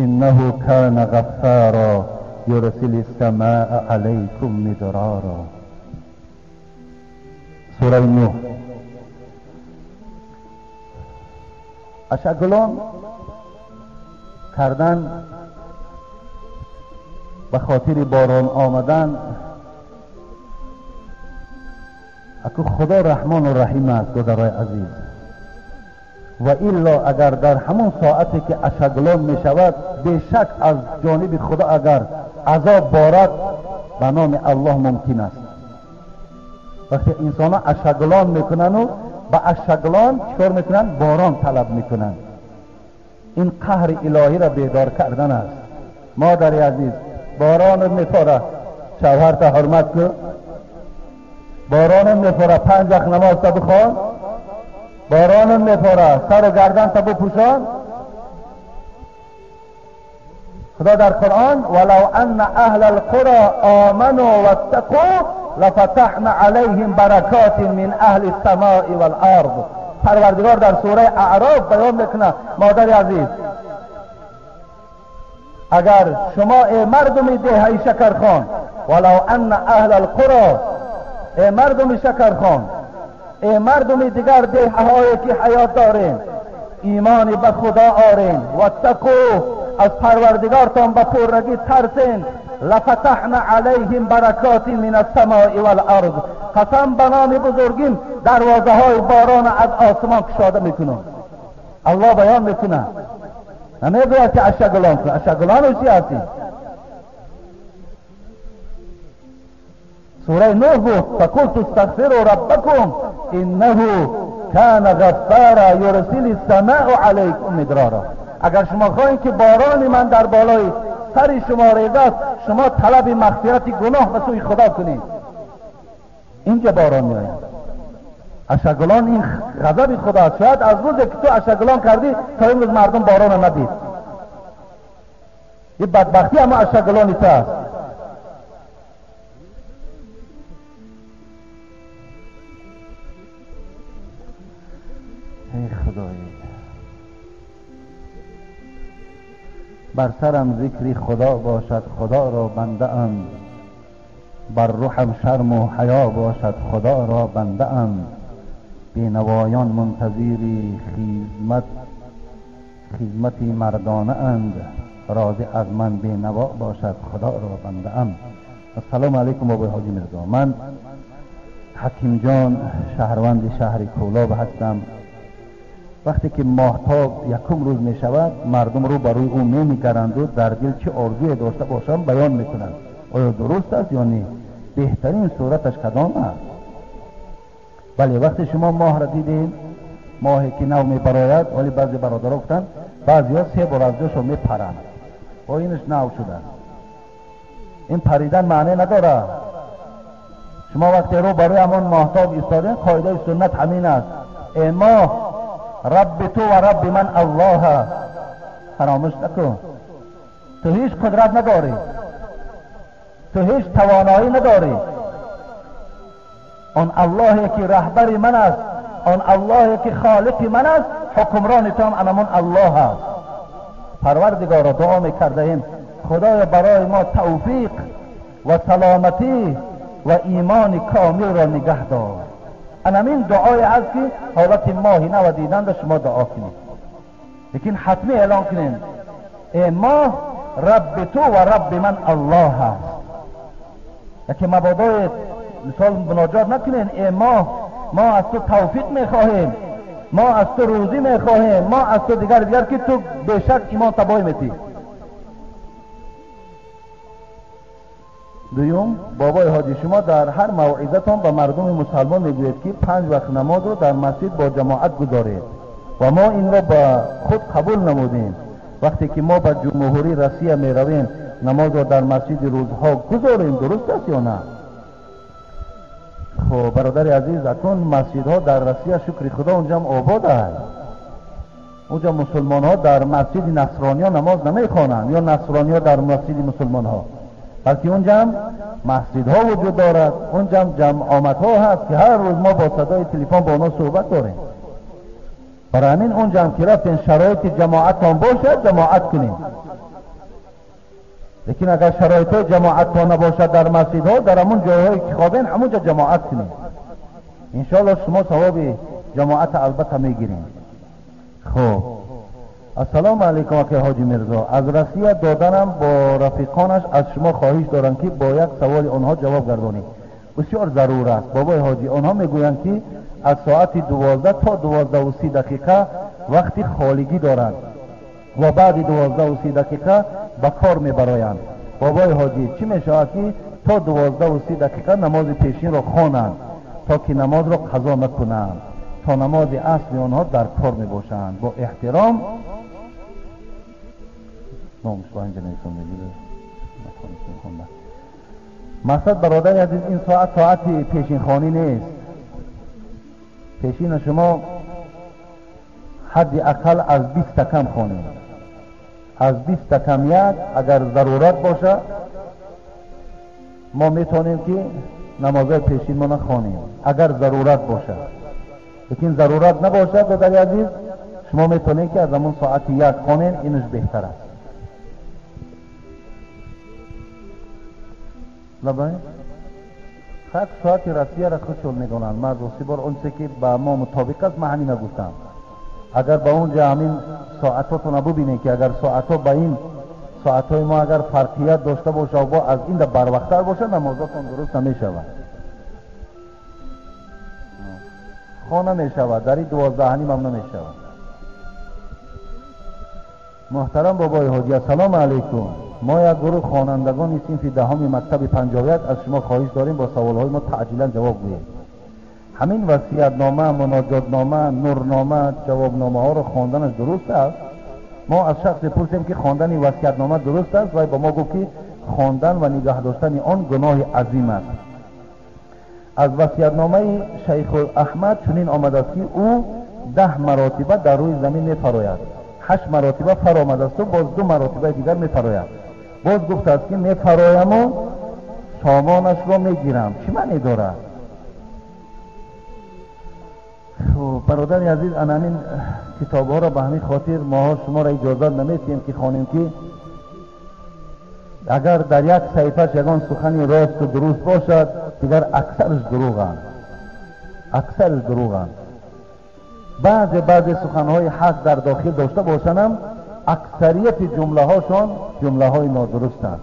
иннаҳу кана ғаффара юрсили ссамаа алайкум мидрара. Сураи Нуҳ. Ашагулон кардан ба хотири борон омадан, аку Худо Раҳмону Раҳим аст додарои азиз. Ва илло агар дар ҳамон соате ки ашаглон мешавад, бешак аз ҷониби Худо агар азоб борад, ба номи Аллоҳ мумкин аст. Вақте инсонҳо ашаглон мекунанду ба ашаглон чикор мекунанд? Борон талаб мекунанд. Ин қаҳри илоҳиро бедор кардан аст. Модари азиз, боронат мепора, шавҳарта ҳурмат кун. Боронат мепора, 5 вақт намозта бихон. Боронат мепора, сару гарданта бипӯшон. Худо дар Қуръон валав анна аҳла алқуро оману ваттақу лафатаҳна алайҳим баракотин мин аҳли ссамои вал ард. Парвардигор дар сураи Аъроф баён мекунад, модари азиз, агар шумо эй мардуми деҳаи Шакархон, валав анна аҳла алқуро, эй мардуми Шакархон, эй мардуми дигар деҳаҳое ки ҳаёт дорем, имони ба Худо орем, ваттақу, аз Парвардигортон ба пуррагӣ тарсен, лафатаҳна алайҳим баракотин мин ассамои вал арз. Қасам ба номи бузургин, дарвозаҳои борон аз осмон кушода мекунам. Аллоҳ баён мекунад, намегӯяд ки ашагулон кун. Ашагулону чи ҳастӣ? Сураи Нуҳ буд. Фақулту астағфиру раббакум иннаҳу кана ғаффара юрсили ссамоа алайкум мидрора. Агар шумо хоҳед ки борони ман дар болои сари шумо резад, шумо талаби мағфирати гуноҳ ба сӯи Худо кунед. Инҷа борон меояд. Ашагулон ин ғазаби Худо аст. Шояд аз рӯзе ки ту ашагулон кардӣ то имрӯз мардум борона надид. Ин бадбахтӣ ҳама ашагулони ту аст. Эй Худоё, бар сарам зикри Худо бошад, Худоро бандаам. Бар рӯҳам шарму ҳаё бошад, Худоро бандаам. Бенавоён мунтазири хизмати мардонаанд, розӣ аз ман бенаво бошад, Худоро бандаам. Ассалому алайкум бобои Ҳоҷи Мирзо. Ман Ҳакимҷон, шаҳрванди шаҳри Кӯлоб ҳастам. Вақте ки моҳтоб якум рӯз мешавад, мардум рӯ ба рӯи ӯ менигаранду дар дил чӣ орзуе дошта бошанд баён мекунанд. Оё дуруст аст ё не? Беҳтарин сураташ кадом аст? Бале, вақте шумо моҳро дидед, моҳе ки нав мебарояд, вале баъзе бародаро гуфтанд, баъзеҳо се бор аз ҷошон мепаранд. О, инаш нав шудааст. Ин паридан маъне надорад. Шумо вақте рӯ ба рӯи ҳамон моҳтоб истодед, қоидаи суннат ҳамин аст: э моҳ, рабби ту ва рабби ман Аллоҳ аст. Фаромӯш накун, ту ҳеҷ қудрат надорӣ, ту ҳеҷ тавоноӣ надорӣ. Он Аллоҳе ки раҳбари ман аст, он Аллоҳе ки холиқи ман аст, ҳукмрони ту ҳам анамон Аллоҳ аст. Парвардигоро, дуо мекардаем, Худоё барои мо тавфиқ ва саломатӣ ва имони комилро нигаҳ дор. Анамин дуое аст ки ҳолати моҳи нава диданда шумо дуо кунед, лекин ҳатмӣ эълон кунед: э моҳ, рабби ту ва рабби ман Аллоҳ аст. Яке мабодои мисол муноҷот накунед: э моҳ, мо аз ту тавфиқ мехоҳем, мо аз ту рӯзӣ мехоҳем, мо аз ту дигар дигар, ки ту бешак имон табоҳ метӣ. Дуюм, бобои ҳоҷӣ, шумо дар ҳар мавъизатон ба мардуми мусалмон мегӯед, ки 5 вақт намозро дар масҷид бо ҷамоат гузоред ва мо инро ба худ қабул намудем. Вақте ки мо ба ҷумҳурии Россия меравем, намозро дар масҷиди рӯзҳо гузорем, дуруст аст ё на? Хуб, бародари азиз, акнун масҷидҳо дар Россия, шукри Худо, унҷам обод аст. Унҷа мусулмонҳо дар масҷиди насрониё намоз намехонанд ё насрониё дар масҷиди мусулмонҳо, балки унҷам масҷидҳо вуҷуд дорад, унҷам ҷамъомадҳо ҳаст, ки ҳар рӯз мо бо садои телефон бо онҳо суҳбат дорем. Барои ҳамин унҷам ки рафтем, шароити ҷамоатон бошад, ҷамоат кунем. Лекин агар шароитҳои ҷамоатон набошад дар масҷидҳо, дар ҳамон ҷойҳое ки хобем, ҳамонҷо ҷамоат кунем. Иншоаллоҳ шумо савоби ҷамоата албатта мегирем. Хуб, ассалому алайкум, акай ҳоҷи Мирзо. Аз Россия доданам бо рафиқонаш аз шумо хоҳиш дорам, ки бо як саволи онҳо ҷавоб гардонед. Бисёр зарур аст, бобои ҳоҷӣ. Онҳо мегӯянд, ки аз соати 12 то 12:30 дақиқа вақти холигӣ доранд ва баъди 12:30 дақиқа ба кор мебароянд. Бобои ҳоҷӣ, чӣ мешавад, ки то 12:30 дақиқа намози пешинро хонанд, то ки намозро қазо накунанд, то намози асри онҳо дар кор мебошанд? Бо эҳтиром, мақсад, бародари азиз, ин соат соати пешинхонӣ нест. Пешина шумо ҳадди ақал аз 20 кам хонед, аз 20 кам як. Агар зарурат боша, мо метавонем, ки намозҳои пешинмона хонем, агар зарурат бошад. Лекин зарурат набошад, додари азиз, шумо метавонед, ки аз ҳамон соати 1 хонед, инаш беҳтар аст. Лабай, хак соати Россияро худшон медонанд. Ман рости бор он чизе ки ба мо мутобиқ аст, ман ҳамина гуфтам. Агар ба он ҷа ҳамин соатҳотона бубинед, ки агар соатҳо ба ин соатҳои мо агар фарқият дошта бошад, бо аз ин да барвақттар бошад, намозотон дуруст намешавад, хо намешавад, дар ин 12:30 ҳам намешавад. Муҳтарам бобои ҳоҷӣ, ассалому алайкум. Мо як гурӯҳ хонандагони синфи 10 мактаби 51 аз шумо хоҳиш дорем, бо саволҳои мо таъҷилан ҷавоб гӯед. Ҳамин васиятнома, муноҷотнома, нурнома, ҷавобномаҳоро хонданаш дуруст аст? Мо аз шахсе пурсем, ки хондани васиятнома дуруст аст, вай ба мо гуфт, ки хондан ва нигаҳ доштани он гуноҳи азим аст. Аз васиятномаи Шайхул Аҳмад чунин омадааст, ки ӯ 10 маротиба дар рӯи замин мефарояд, 8 маротиба фаромадасту боз 2 маротибаи дигар мефарояд. Боз гуфтааст, ки мефарояму сомонашро мегирам. Чӣ маъне дорад? Хуб, бародари азиз, ана ҳамин китобҳоро ба ҳамин хотир моҳо шуморо иҷозат наметиҳем, ки хонем, ки агар дар як саҳифаш ягон сухани росту дуруст бошад, дигар аксараш дурӯғанд, аксараш дурӯғанд. Баъзе баъзе суханҳои ҳақ дар дохил дошта бошанам, аксарияти ҷумлаҳошон ҷумлаҳои нодурустанд.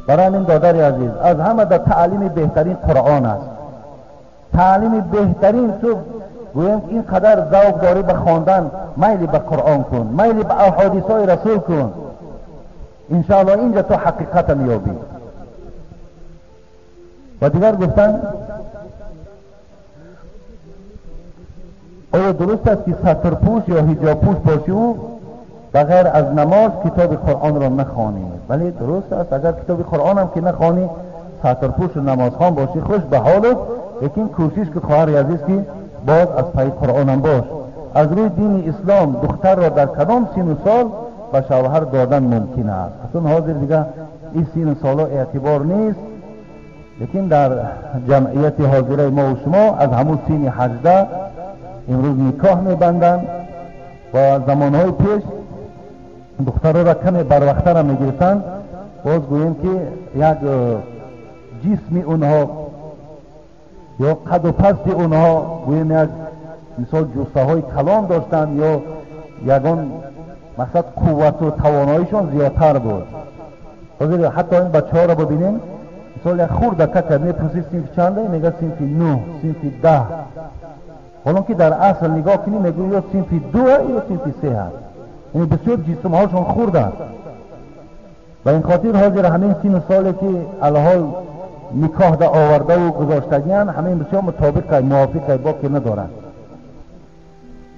Барои ҳамин, додари азиз, аз ҳама дар таълими беҳтарин Қуръон аст. Таълими беҳтарин ту гӯем ин қадар завқ дорӣ ба хондан, майли ба Қуръон кун, майли ба аҳодисҳои расул кун. Иншоаллоҳ инҷа ту ҳақиқата меёбӣ. Ва дигар гуфтанд оё дуруст аст ки сатрпӯш ё ҳиҷобпӯш бошиву ба ғайр аз намоз китоби Қуръонро нахонӣ? Бале, дуруст аст. Агар китоби Қуръонам ки нахонӣ, сатрпӯшу намозхон бошӣ, хуш ба ҳолат, лекин кӯшиш ки хоҳари азиз ки боз аз пайи Қуръонам бош. Аз рӯи дини ислом духтарро дар кадом сину сол ба шавҳар додан мумкин аст? Аслан ҳозир дига ин сину соло эътибор нест, лекин дар ҷамъияти ҳозираи мо ва шумо аз ҳамун сини 18 имрӯз никоҳ мебанданд ва замонҳои пеш духтарҳоро каме барвақттара мегирифтанд. Боз гӯем ки як ҷисми онҳо ё қаду пасти онҳо гӯем як мисол ҷуссаҳои калон доштанд ё ягон мақсад қуввату тавоноишон зиёдтар буд. Ҳозир ҳатто ин бачаҳоро бибинем, мисол як хурда кака мепурсӣ синфи чанда, мегӯяд синфи 9, синфи 10. Ҳолон ки дар асл нигоҳ кунӣ мегӯӣ ё синфи 2 ё синфи 3 аст. Яъне бисёр ҷисмҳошон хурд аст. Ба ин хотир ҳозир ҳамин сину соле ки алҳол никоҳ да овардаву гузоштагианд, ҳамин бисёр мутобиқа мувофиқа боке надорад.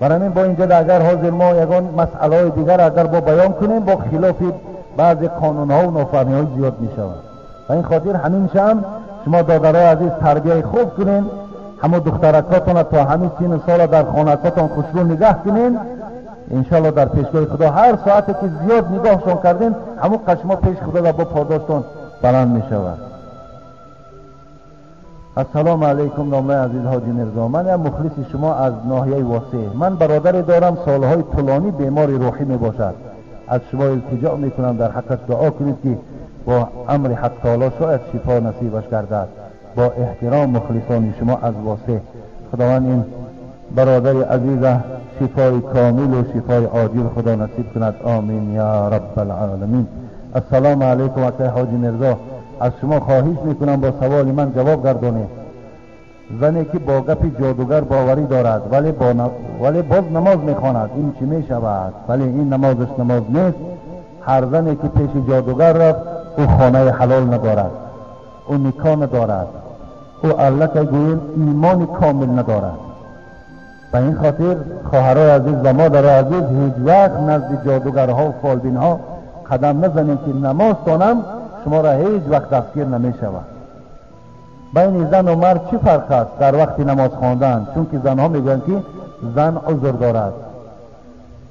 Барои ҳамин бо инҷа агар ҳозир мо ягон масъалаҳои дигар агар бо баён кунем, бо хилофи баъзе қонунҳову нофаҳмиҳо зиёд мешавад. Ба ин хотир ҳаминшаам шумо додарои азиз тарбияи хуб кунем, ҳамон духтаракотонро то ҳамин сину сола дар хонакотон хушрӯ нигаҳ кунем. Иншоаллоҳ дар пешгоҳи Худо ҳар соате ки зиёд нигоҳшон кардем, ҳамон қадр шумо пеши Худо ва бо подоштон баланд мешавад. Ассалому алайкум номлаи азиз Ҳоҷи Мирзо. Ман як мухлиси шумо аз ноҳияи Восеъ. Ман бародаре дорам, солҳои тӯлонӣ бемори рӯҳӣ мебошад. Аз шумо илтиҷо мекунам дар ҳаққаш дуо кунед ки бо амри Ҳақ таоло шояд шифо насибаш гардад. Бо эҳтиром мухлисони шумо аз Восеъ. Худованд ин бародари азиза шифои комилу шифои оҷил Худо насиб кунад. Омин я раббал оламин. Ассалому алайкум акай Ҳоҷи Мирзо. Аз шумо хоҳиш мекунам бо саволи ман ҷавоб гардонед. Зане ки бо гапи ҷодугар боварӣ дорад, вале боз намоз мехонад, ин чӣ мешавад? Вале ин намозаш намоз нест. Ҳар зане ки пеши ҷодугар рафт, ӯ хонаи ҳалол надорад, ӯ никоҳ надорад, ӯ аллакай гӯем имони комил надорад. Ба ин хотир хоҳарои азиз ва модарои азиз, ҳеҷ вақт назди ҷодугарҳо фолбинҳо қадам назанем ки намозтонам шуморо ҳеҷ вақт дастгир намешавад. Байни зану мард чӣ фарқ аст дар вақти намоз хондан? Чунки занҳо мегӯянд ки зан узр дорад,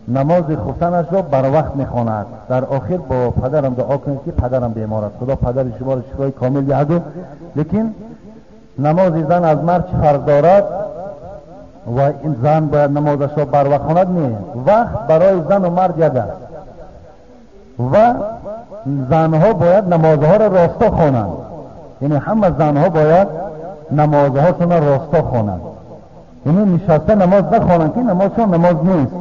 намози хуфтанашро барвақт мехонад. Дар охир бо падарам дуо кунед ки падарам бемор аст, Худо падари шуморо шифои комил диҳад. Лекин намози зан аз мард чӣ фарқ дорад? Ва ин зан бояд намозашро барвақт хонад? Не, вақт барои зану мард як аст ва занҳо бояд намозҳоро росто хонанд. Яъне ҳама занҳо бояд намозҳошонро росто хонанд, яъне нишаста намоз нахонанд ки намозшон намоз нест.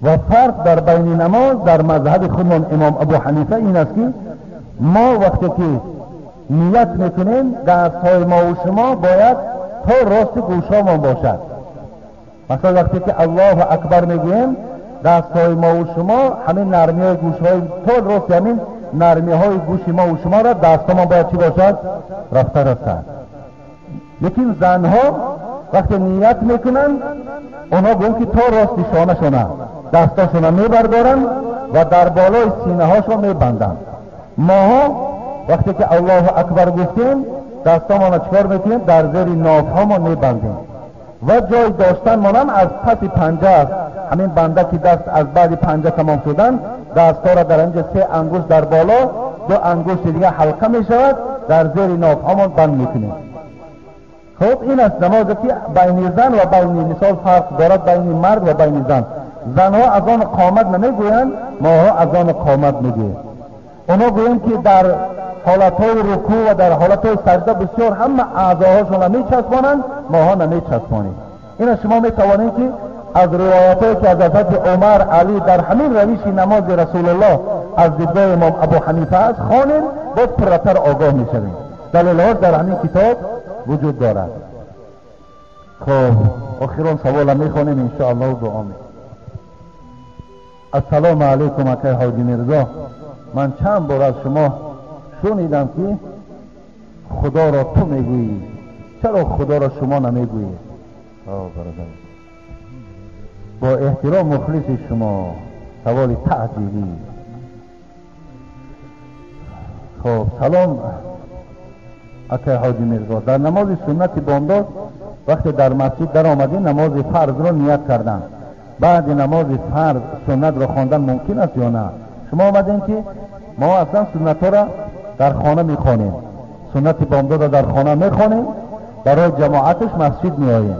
Ва фарқ дар байни намоз дар мазҳаби худмон имом Абу Ҳанифа ин аст ки мо вақте ки ният мекунем, дастҳои мо ва шумо бояд то рости гӯшҳомон бошад. Масалан вақте ки Аллоҳу акбар мегӯем, дастҳои мо ва шумо ҳамин нармиҳои гӯшҳои то рости ҳамин нармиҳои гӯши мо ва шуморо дастҳомон бояд чӣ бошад? Рафта расад. Лекин занҳо вақте ният мекунанд, онҳо гӯянд ки то рости шонашона дастҳошона мебардоранд ва дар болои синаҳошон мебанданд. Моҳо вақте ки Аллоҳу акбар гуфтем, дастҳомонро чикор мекунем? Дар зери нофҳомон мебандем ва ҷой доштанмонам аз паси панҷа аст. Ҳамин банда ки даст аз баъди панҷа тамом шудан, дастҳоро дар инҷа 3 ангушт дар боло, 2 ангушти дига ҳалқа мешавад, дар зери нофҳомон банд мекунем. Хуб, ин аст намозе ки байни зан ва байни мисол фарқ дорад байни мард ва байни зан. Занҳо аз он қомат намегӯянд, моҳо аз он қомат мегӯем. Онҳо гӯянд ки дар ҳолатҳои рукӯъ ва дар ҳолатҳои саҷда бисёр ҳама аъзоҳошонро мечаспонанд, моҳо намечаспонем. Ина шумо метавонед ки аз ривоятҳое ки аз ҳазрати Умар, Алӣ дар ҳамин равиши намози Расулуллоҳ аз дидгоҳи имом Абу Ҳанифа аст хонем, боз пурратар огоҳ мешавем. Далелҳо дар ҳамин китоб вуҷуд дорад. خب آخرون سوالا میخوانیم انشاءالله و دعا میکنیم. السلام علیکم اکای حاجی میرزا، من چند بار از شما شنیدم که خدا را تو میگویی، چرا خدا را شما نمیگویی؟ برادر با احترام مخلص شما، سوال تعجیلی. خب سلام اکای حاجی میرزا، در نماز سنت بامداد وقتی در مسجد در آمدیم نماز فرض را نیت کردن، بعد نماز فرض سنت را خواندن ممکن است یا نه؟ شما آمدین که ما اصلا سنت ها را در خانه میخوانیم، سنت بامداد را در خانه میخوانیم، برای جماعتش مسجد میآییم.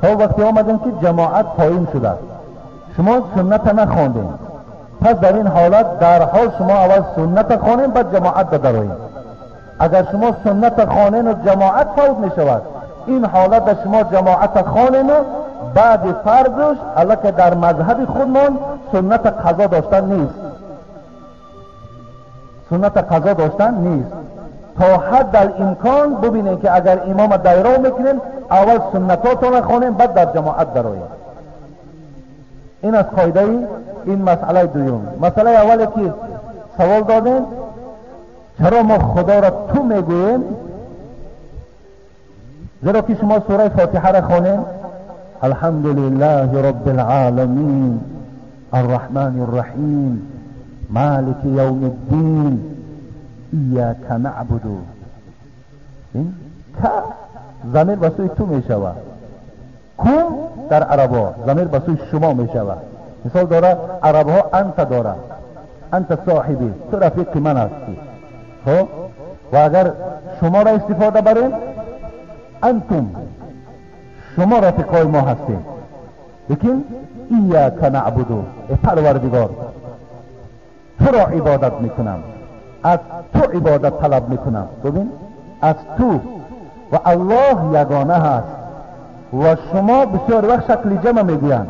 خب وقتی آمدیم که جماعت پایین شده، شما سنت نخواندین، پس در این حالت در حال شما اول سنت خوانیم بعد جماعت درآییم. اگر شما سنت خوانین و جماعت فوت میشود، این حالت شما جماعت خوانین و بعد فرضش الکه در مذهب خودمان سنت قضا داشتن نیست، سنت قضا داشتن نیست. تا حد الامکان ببینیم که اگر امام دایره میکنیم اول سنتاتون خوانیم بعد در جماعت درآییم. این از قاعده این مسئله دوم. مسئله اولی که سوال دادیم چرا ما خدا را تو میگوییم؟ زیرا که شما سوره فاتحه را خوانیم، الحمد لله رب العالمین الرحمن الرحیم مالک یوم الدین ایاک نعبد، این که ضمیر به سوی تو می شود، کم در عربها ضمیر به سوی شما می شود. مثال داره عربها انت داره، انت صاحبی، تو رفیق من هستی. خب و اگر شما را استفاده بریم انتم، شما رفیقای ما هستید. لیکن ایاک نعبد، ای پروردگار تو را عبادت میکنم، از تو عبادت طلب میکنم. ببین از تو، و الله یگانه هست و شما بسیار وقت شکل جمع میگویند.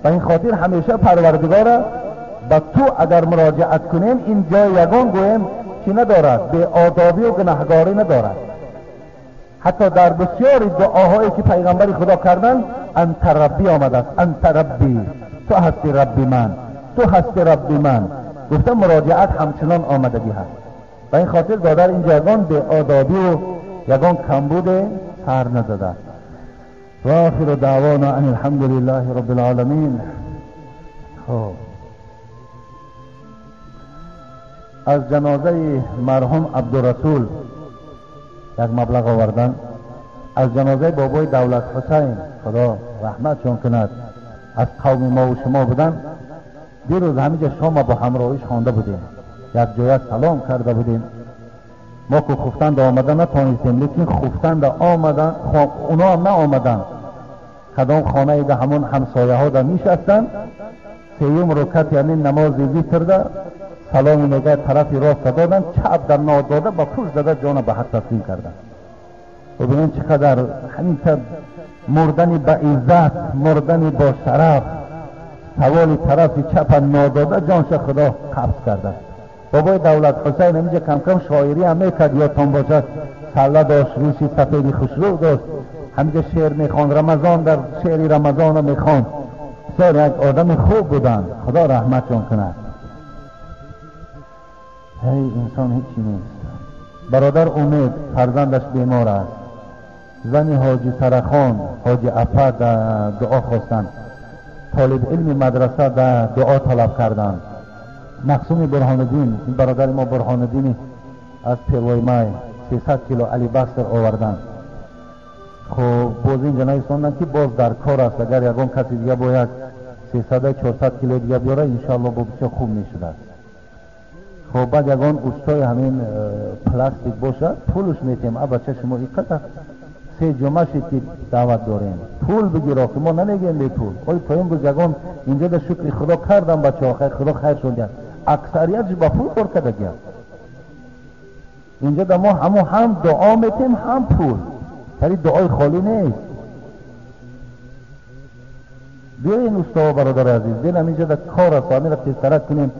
و این خاطر همیشه پروردگار به تو اگر مراجعت کنیم این جای یگان گویم چی ندارد، به آدابی و گناهگاری ندارد. حتی در بسیاری دعاهایی که پیغمبر خدا کردن انت ربی آمده است، انت ربی، تو هستی ربی من، تو هستی ربی من، گفته مراجعت همچنان آمدگی هست. و این خاطر دادر اینجا یگان به آدابی و یگان کمبود سر نداده. و آخر دعوانا ان الحمد لله رب العالمین. خب از جنازه مرحوم عبدالرسول یک مبلغ آوردن، از جنازه بابای دولت حسین خدا رحمتشون کند، از قوم ما و شما بودن. دیروز همینجا شما با همراهیش خوانده بودیم، یک جای سلام کرده بودیم. ما که خفتند آمدن نتانستیم، لیکن خفتند آمدن، اونا هم نه آمدن، کدام خانه ده همون همسایه ها ده میشستن. سیوم رکعت یعنی نماز ویتر ده سلام میگه طرف راست دادن، چپ در ناداده با پوش زده جان به حق تسلیم کردن. ببینین چقدر همین مردن به عزت، مردن با شرف، سوال طرف چپ ناداده جانش خدا قبض کرده. بابای دولت حسین اینجا کم کم شاعری هم میکرد، یادتان باشد سله داشت، ریشی سفیدی خوشرو داشت، همینجا شعر میخواند، رمضان در شعری رمضان رو میخواند. بسیار یک آدم خوب بودند، خدا رحمتشان کند. هی انسان هیچی نیست. برادر امید فرزندش بیمار است، زن حاجی سرخان حاجی اپا دعا خواستند، طالب علم مدرسه در دعا طلب کردند. مقسوم برهان الدین، این برادر ما برهان الدین از پیروی مای 300 کیلو علی بستر آوردند. خب باز اینجا نویساندند که باز در کار است، اگر یگان کسی دیگه باید 300 400 کیلو دیگه بیاره انشاءالله با بسیار خوب میشده است. خب بعد یگان اوستای همین پلاستیک باشد پولش میتیم. بچه شما اینقدر سه جمعه شد که دعوت داریم، پول بگیر، که ما نمیگیم بی پول. ولی تا امروز یگان اینجا در شکر خدا کردم بچه ها، خدا خیر شد، اکثریتش با پول کار کرده. اینجا در ما همو هم دعا میتیم هم پول، ولی دعای خالی نیست. بیاین اوستا برادر عزیز، بیاین اینجا در کار است، همین را تیزترک کنیم.